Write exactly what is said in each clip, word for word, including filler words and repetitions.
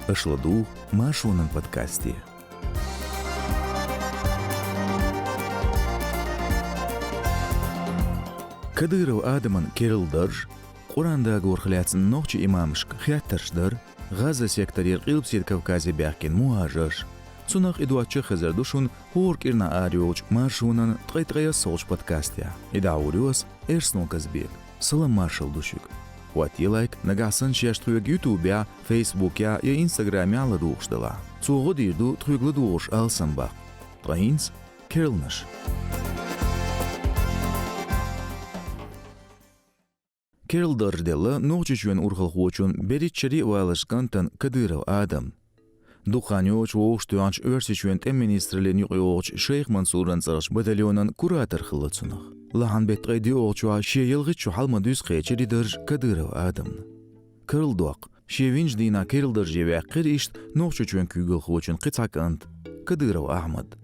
Аша ладугӀу Маршонан подкасте. Кадыров Адаман керла дарж, Къуръан дагорах лаьцна нохчийн имамашка хеттарш дар, ГӀазза секторера Къилбаседа Кавказе баьхкина мухӀажарш. Цунах а доацачох хезар ду шуна хӀора кӀирнахьа арайолчу Маршонан ткъе ткъаесналгӀачу подкасте. И дӀахьур ю ас, Эрсанов Казбек. Салам-маршалла ду шуьга. ХӀоттае лайк, нагахь санна шаьш тхоьга YouTube-ехь, Facebook-ехь я Instagram-ехь ладугӀуш далахь. Цо гӀо дийр ду тхоьга ладугӀуш алсам баккха. Ткъа хӀинца керланаш. Керла дарж делла Нохчийчоьнан урхалхочун берхӀитта шаре а валарчу кӀантана Кадыров Адамна. Дукха хан йоццуш вовшахтоьхначу Оьрсийчоьнан тӀеман министраллин юкъайогӀучу Шайх Мансуран цӀарахчу батальонан куратор хилла цунах. Лахьан беттан ткъе диъалгӀачохь шен ялхитта шо хьалха ма-дуьйссу кхечира и дарж Кадыров Адамна. Карладоккху, шен винчу дийнахь керла дарже ваьккхира иштта Нохчийчоьнан куьйгалхочун кхин цхьа кӀант, Кадыров Ахьмад.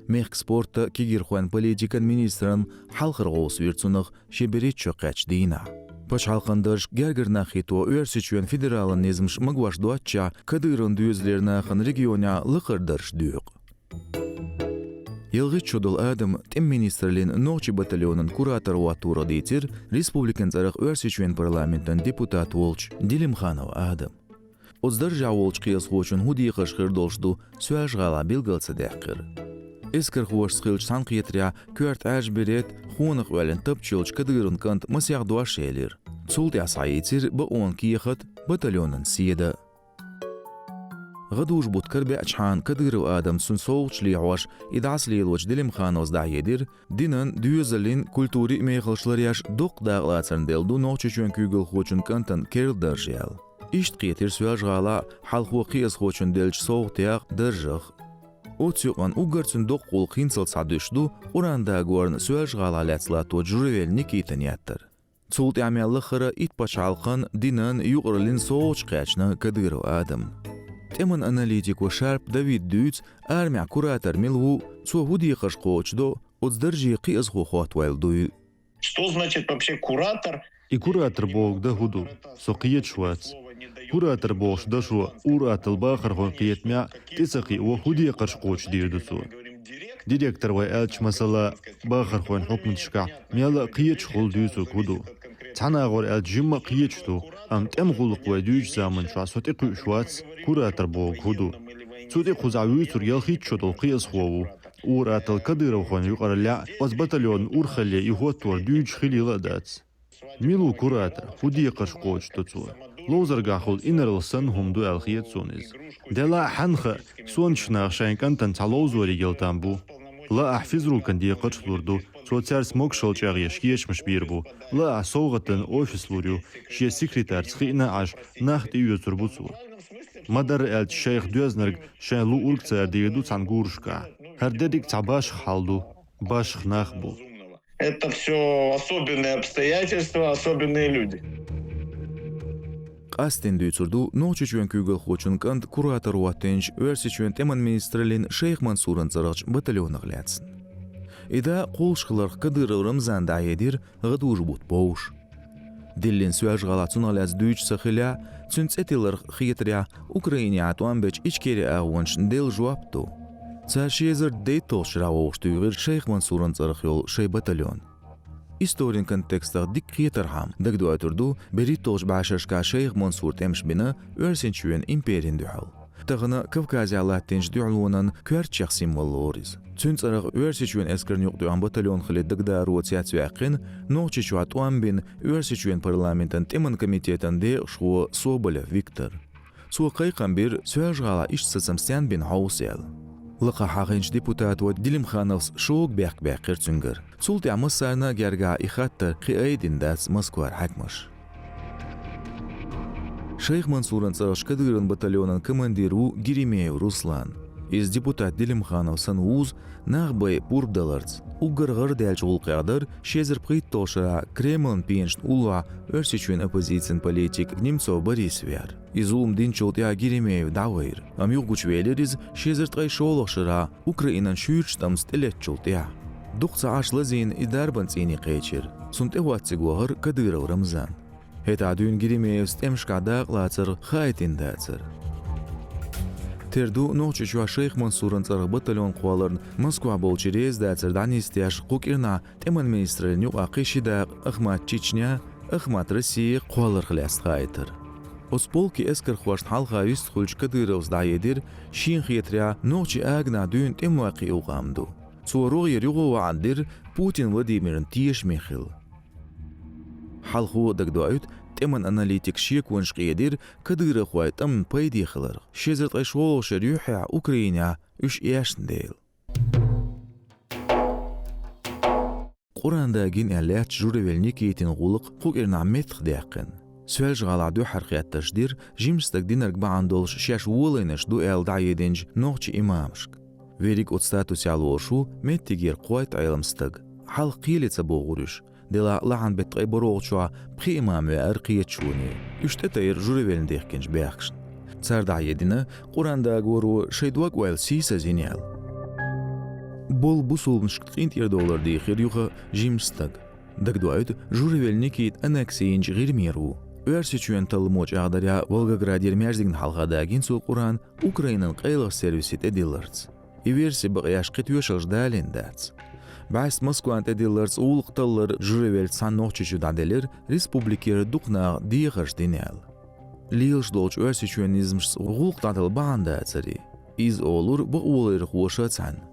Мехкан спортан, кегийрхойн политикан министраллин хьалхара гӀовс вира цунах шен берхӀитта шо кхаьчначу дийнахь. Пачхьалкхан даржашка гергара нах хӀитто Оьрсийчоьнан федералан низамаш магош доццушехь, Кадыровн доьзалера нахана регионехь лакхара даржаш доькъу. Ялхитта шо долу Адам тӀеман министраллин нохчийн батальонан куратор хӀотторах дийцира республикан цӀарах Оьрсийчоьнан парламентан депутат волчу Делимханов Адама. Оцу даржехь волчу кхиазхочун хӀун декхарш хир долуш ду, Соьлжа-ГӀалахь билгал ца даьккхира. Эскархошца хиллачу цхьаьнакхетарехь коьрта Ӏаьржа берет, хонах оьллина тапча йолчу Кадыровн кӀанта масех дош элира. Цул тӀаьхьа схьаийцира бакъонан кехат, батальонан седа. ГӀадужу-бутт карабаьлчхьана Кадыров Адамна цуьнан совгӀаташ лехьош, и дӀаса лелочу Делимхановс дӀахьедира, динан, доьзалан, культурин мехаллаш ларъеш доккха дакъалацарна делла ду Нохчийчоьнан куьйгалхочун кӀантана керла дарж аьлла. Иштта кхетира Соьлжа-ГӀалахь хьалхо кхиазхочунна деллачу совгӀатех, даржах. Оцу юкъана уггар цуьнан доккха гӀуллакх хӀинццалц схьадуьсуш ду Къуръан дагорна Соьлжа-ГӀалахь лаьцна латточу Журавель Никитан еттар. Цул тӀаьхьа мел лаххара итт пачхьалкхан, динан, юкъараллин совгӀаташ кхаьчна Кадыров Адамна. ТӀеман аналитико Шарп Давида дуьйцу, армехь куратор мила ву, цо хӀун декхарш кхочушдо, оцу дарже кхиазхо хӀоттавойла дуй. Что значит вообще куратор? И куратор бохург дан хӀун ду? Со кхеташ вац. Куратор бохучу дашо ур-атталла бахархойн кхетамехь тӀе ца кхио, хӀун декхарш кхочушдийр ду цо? Директор вай аьлча, масала, бахархойн хьукматашкахь мелла а кхеташхула дуьйцург хӀун ду? Цхьана агӀор аьлча, жимма а кхеташ ду, амма тӀеман гӀуллакх вай дуьйчу заманчохь со тӀекхуьуш вац, куратор бохург хӀун ду? Цу тӀе кхузахь вуьйцург ялхитта шо долу кхиазхо ву, ур-атталла кадыровхойн юкъараллехь оцу батальонан урхалле и хӀоттор дуьйцуш хилийла а дац. Мила ву куратор, хӀун декхарш кхочушдо цо? Ловзаргахь хуьлу инарла санна хӀума ду аьлла хета суна иза. Делахь а, хьанна хаьа, сонтачу наха шайн кӀантана цхьа ловзоре яла там бу. Лаахь, физрукан декхарш а лур ду, цо цаьрца могушалла чӀагӀъеш кечамаш бийр бу, лаахь, совгӀатана офис лур ю, шен секретарца хиъна а Ӏаш, нах тӀеоьцур бу цо. Ма-дарра аьлча, шайх доьзнарг шайна луург цара дийр ду цхьана гурашкахь. ХӀара дерриг а цхьа башха хьал ду, башха нах бу. Это всё особенные обстоятельства, особенные люди. Къастийна дуьйцур ду Нохчийчоьнан куьйгалхочун кӀанта куратор хӀоттийначу Оьрсийчоьнан тӀеман министраллин Шайх Мансуран цӀарахчу батальонах лаьцна. И да кхуллуш хиларх Кадыров Рамзана дӀахьедира гӀадужу-бутт бовш. Диллина Соьлжа-ГӀалахь цунах лаьцна дуьйцуш ца хилахь, цуьнан цӀе тилларх хетарехь, Украинехь тӀом бечу Ичкери агӀончашна делла жоп ду. Цара ши эзар дейтталгӀачу шарахь вовшахтуьйхира Шайх Мансуран цӀарах йолу шайн батальон. Историн контекстах дика кхетархьама, дагадоуьйтур ду, берхӀитталгӀачу бӀешерашкахь Шайх Мансура тӀемаш бина Оьрсийчоьнан империна дуьхьал. Тахана Кавказехь латтийначу дуьхьалонан коьртачех символ лору иза. Цуьнан цӀарах Оьрсийчоьнан эскарна юкъатоьхна батальон хилийта дагадаро цецваьккхина Нохчийчохь тӀом бина Оьрсийчоьнан парламентан тӀеман комитетан декъашхо Соболев Виктор. Цо кхайкхам бира, Соьлжа-ГӀалахь иштта сацам стенна бина хьовса аьлла. Лакхахь хьахийначу депутато Делимхановс шога бехк баьккхира цуьнгара. Цул тӀаьхьа массарна а гергахь и хаттар кхин айдина дац Москвара хьаькамаша. Шайх Мансуран цӀарахчу Кадыровн батальонан командир ву Геремеев Руслан. Иза депутат Делимханов санна вузу, нах бай пурба даларца. Уггар гӀарадаьллачу гӀуллакхех дара ши эзар пхийтталгӀачу шарахь Кремлан пенашна уллохь Оьрсийчоьнан оппозицин политик Немцов Борис вер. И зулам динчул тӀаьхьа Геремеев дӀавайра, амма юхагучувелира иза ши эзар ткъе шолгӀачу шарахь Украинан шуьйрачу тӀамца тӀелеттачул тӀаьхьа. Дукха ца Ӏаш лазийна и дарбан цӀийне кхечира. Цунна тӀехӀотта цига вахара Кадыров Рамзан. ХӀетахь дуьйна Геремеевс тӀемашкахь дакъалацар хаийтина дацара. Тера ду Нохчийчохь Шайх Мансуран цӀарах батальон кхолларна Москвахь болчу реза дацар дӀанисдеш кху кӀирнахь тӀеман министраллин юкъахь кхин ши дакъа Ахмат Чечня, Ахмат Россия кхолларх лаьцна хаийтар. Оцу полкан эскархошна хьалха вистхуьлучу Кадыровс дӀахьедира, шена хетарехь, нохчийн аганахь дуьйна тӀемалой кхио къам ду. Цо рогӀера юха ваӀда дира Путин Владимирна тешаме хила. Хьалхо дагадоуьйту, тӀеман аналитикаша шеконаш къедира кадыровхойн тӀамна пайде хиларх, ши эзар ткъе шолгӀачу шеран юьххьехь Украинехь уьш эшна дела. Къуръан дагийна аьлла лаьттачу Журавель Никитин гӀуллакх кху кӀирнахь меттахдаьккхина. Соьлжа-ГӀалахь дуьххьара хеттарш дира жима стаг динарг бахьана долуш шаьш волийнарш ду аьлла дӀахьединчу нохчийн имамашка. Верриг оцу статусехь лоруш ву меттигера кхойтта Ӏелам стаг. Хьалха кхеле ца богӀура уьш. Делахь лахьан беттан ткъе бархӀалгӀачохь пхи имам веара кхеташоне. Уьш тӀетайра Журавельна дихкинчу бехкашна. Цара дӀахьедина, Къуръан дагоро шайн дог-ойла сийсаз йина аьлла. Болу бусулбанашка къинтӀера довлар дийхира юха жима стаг. Дагадоуьйту, Журавель Никита аннекси йинчу ГӀирмера ву. Оьрсийчоьнан талламо чӀагӀдарехь, Волгоградера маьждигна хьалха дагийна цо Къуръан Украинан къайлаха сервисе тӀедилларца. И верси бакъъеш кхин тоьшаллаш далийна дац. БӀаьста Москвана тӀедилларца гӀуллакх таллар Журавельца цхьана нохчичу дӀаделира, республикера дукха наха дехарш дина аьлла. Лелаш долчу Оьрсийчоьнан низамашца гӀуллакх дӀадала бахьана дацара и. Иза олура бакъоларъярхоша цхьаьна.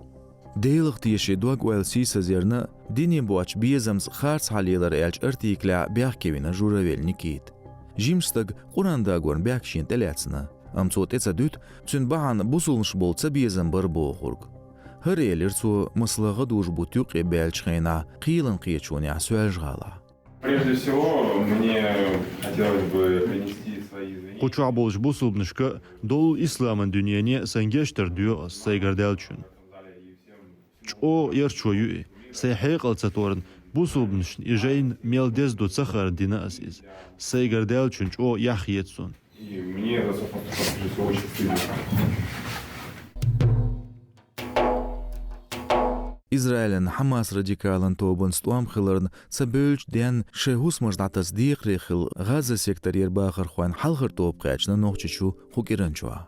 Делах теший дог-ойла сийсазъярна, дине боцчу безамца харцахьа лелар аьллачу артиклехь бехке вина Журавель Никита. Жима стаг Къуръан дагорна бехк шена тӀелаьцна, амма цо тӀе ца дуьту, цуьнан бахьана бусулбанаш болу цабезам бара бохург. ХӀара элира цо, масала, гӀадужу бутт юккъе баьллачу хенахь кхелан кхеташонехь Соьлжа-ГӀалахь. Прежде всего, мне хотелось бы принести свои извинения. Кху чохь болчу бусулбанашка долу исламан дуьнене сайн гечдар доьху ас сайгара даьллачунна. ЧӀогӀа ярчо ю и. Сайн хьекъал ца торна, бусулбанашна и жайна мел деза ду ца хаар дина ас иза. Сайгара даьллачунна чӀогӀа яхъ еза суна. И мне за это просто очень стыдно. Израилан Хьамас радикалан тобанца тӀом хиларна ца бевллачу денна шайн хӀусамаш дӀатаса декхаре хилла ГӀазза секторера бахархойн хьалхара тоба кхаьчна Нохчийчу кху кӀиранчохь.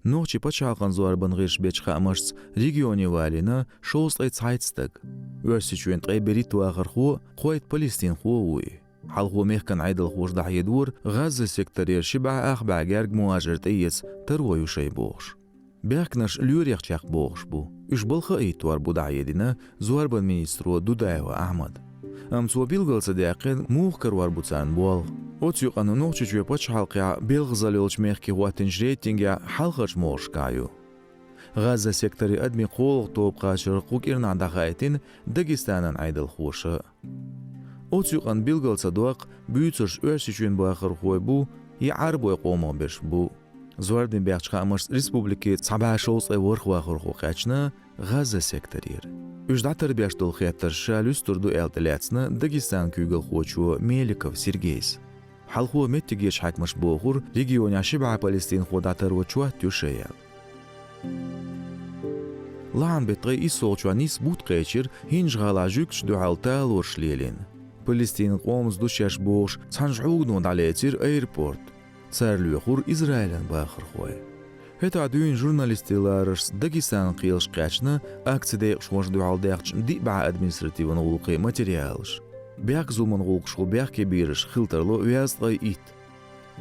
Нохчийн пачхьалкхан зорбан гӀирсаша бечу хаамашца, регионе валийна шовзткъе цхьайтта стаг. Оьрсийчоьнан ткъе берхӀитта вахархо, кхойтта палестинхо ву и. Хьалхо мехкан Ӏедалхоша дӀахьедора, ГӀазза секторера ши бӀе ах бӀе герга мухӀажир тӀеэца таро ю шайн бохуш. Бехканаш лоьрех чекхбохуш бу. Уьш балха а хӀиттор бу дӀахьедина зорбан министро Дудаева Ахьмада. Амма цо билгал ца даьккхина, муха карор бу царна болх. Оцу юкъанна Нохчийчоь пачхьалкхехь белхазалла йолчу мехкийн хӀоттийначу рейтингехь хьалхарчу могӀаршкахь ю. ГӀазза секторе адамийн кхоалгӀа тоба кхачар кху кӀирнахь дӀахаийтина Дагестанан Ӏедалхоша. Оцу юкъанна билгал ца доккху, буьйцурш оьрсийчоьнан бахархой бу, я Ӏарбойн къомах берш бу. Зорбане баьхначу хаамашца, республикера цхьа бӀе шовзткъе ворхӀ вахархо кхаьчна ГӀазза секторера. Уьш дӀатарбеш долу хеттарш ша луьстур ду аьлла тӀелаьцна Дагестанан куьйгалхочо Меликов Сергейс. Хьалхо меттигерчу хьаькамаша бохура, регионехь ши бӀе палестинхо дӀатарван чот ю шайн аьлла. Лахьан беттан ткъе иссолгӀачохь нисса бутт кхечира ХӀинжа-ГӀалахь жуьгташна дуьхьал талораш лелийна. Палестинан къомаца ду шаьш бохуш, цхьана жӀугано дӀалецира аэропорт. Цара лоьхура Израилан бахархой. ХӀетахь дуьйна журналистийн лараршца Дагестанан кхелашка кхаьчна акцин декъашхошна дуьхьал даьхначу диъ бӀе административан гӀуллакхийн материалаш. Бехк-зуламан гӀуллакхашкахула бехке бераш хила тарло везткъе итт.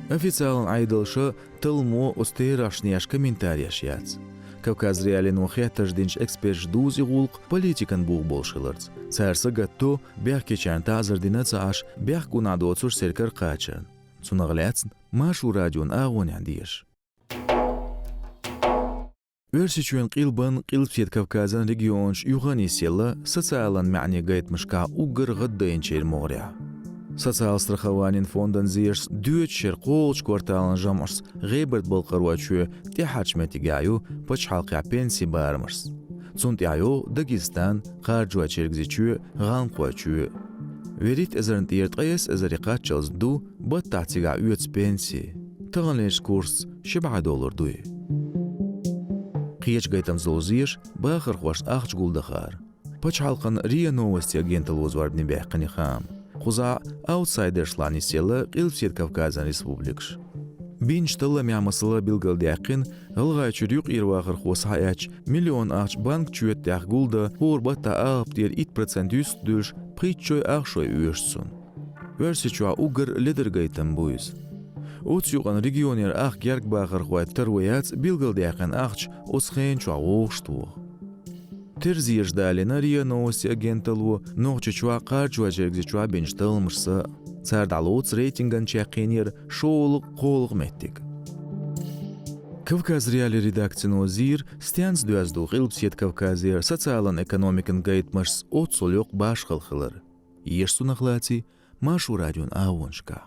Официалан Ӏедалша, талламо оцу терахьашна еш комментареш яц. Кавказ.Реалино хеттарш динчу эксперташа дузу и гӀуллакх политикан бух болуш хиларца. Цара сагатдо, бехкечарна таӀзар дина а ца Ӏаш, бехк гунахь доцурш церан кара кхачарна. Цунах лаьцна Маршо радион агӀонехь деша. Оьрсийчоьнан Къилбан, Къилбаседа Кавказан регионаш юха а нисъелла социалан маьӀне гайтамашкахь уггар гӀаддайначеран могӀарехь. Социал страхованин фондан зерашца, доьдучу шеран кхоалгӀачу кварталан жамӀашца ГӀебарта-Балкхаройчоь тӀаьххьарчу меттигехь ю пачхьалкхехь пенсийн барамашца. Цунна тӀаьхьа йогӀу Дагестан, Кхаржой-Чергазийчоь, ГӀалмакхойчоь. ВуьрхӀитта эзарна тӀера ткъайесна эзаре кхаччалц ду баттахь цигахь оьцу пенси. Таханлерчу курсца ши бӀе доллар ду и. Кхечу гайтамца долу зераш бахархошна ахча гулдахар. Пачхьалкхан РИА Новости агенталло зорбане баьккхина и хаам. Кхузахь аутсайдершлахь нисъелла Къилбаседа Кавказан республикаш. Бинчу талламехь масала билгалдаьккхина, ГӀалгӀайчуьра юкъара вахархо схьаэцча, миллион ахча банк чоьта тӀехь гулдан, хӀора баттахь алапа тӀера итт процент юьстах дуьллуш, пхийтта-шовзткъа ахча оьшу цунна. Оьрсийчохь уггар ледара гайтам бу иза. Оцу юкъана регионера ах гергга бахархой таро яц билгалдаьккхина ахча оцу хенан чохь вогӀуш тоха. Терзеша далийна РИА Новости агенталло Нохчийчохь кхачош ерзийчохь бинчу талламашца. Цара дӀалоцу рейтинган чаккхенера шолгӀа, кхоалгӀа меттиг. Кавказ.Реалии редакцино зийра, стенца доьзна ду Къилбаседа Кавказера социалан-экономикан гайтамашца оццул йоккха башхалла хилар. Еша цунах лаций Маршо радион агӀонашкахь.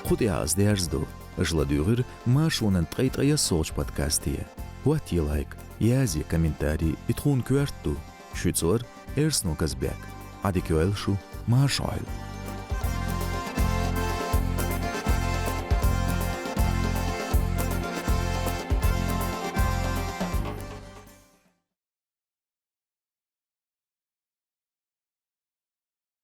Кху тӀехь ас дерзадо. Аша ладуьйгӀира Маршонан ткъе ткъайоьсналгӀачу подкасте. ХӀоттае лайк, язъе комментарий, и тхуна коьрта ду. Шуьца вара Эрсно Казбек. Ӏадика йойла шу, марша Ӏойла.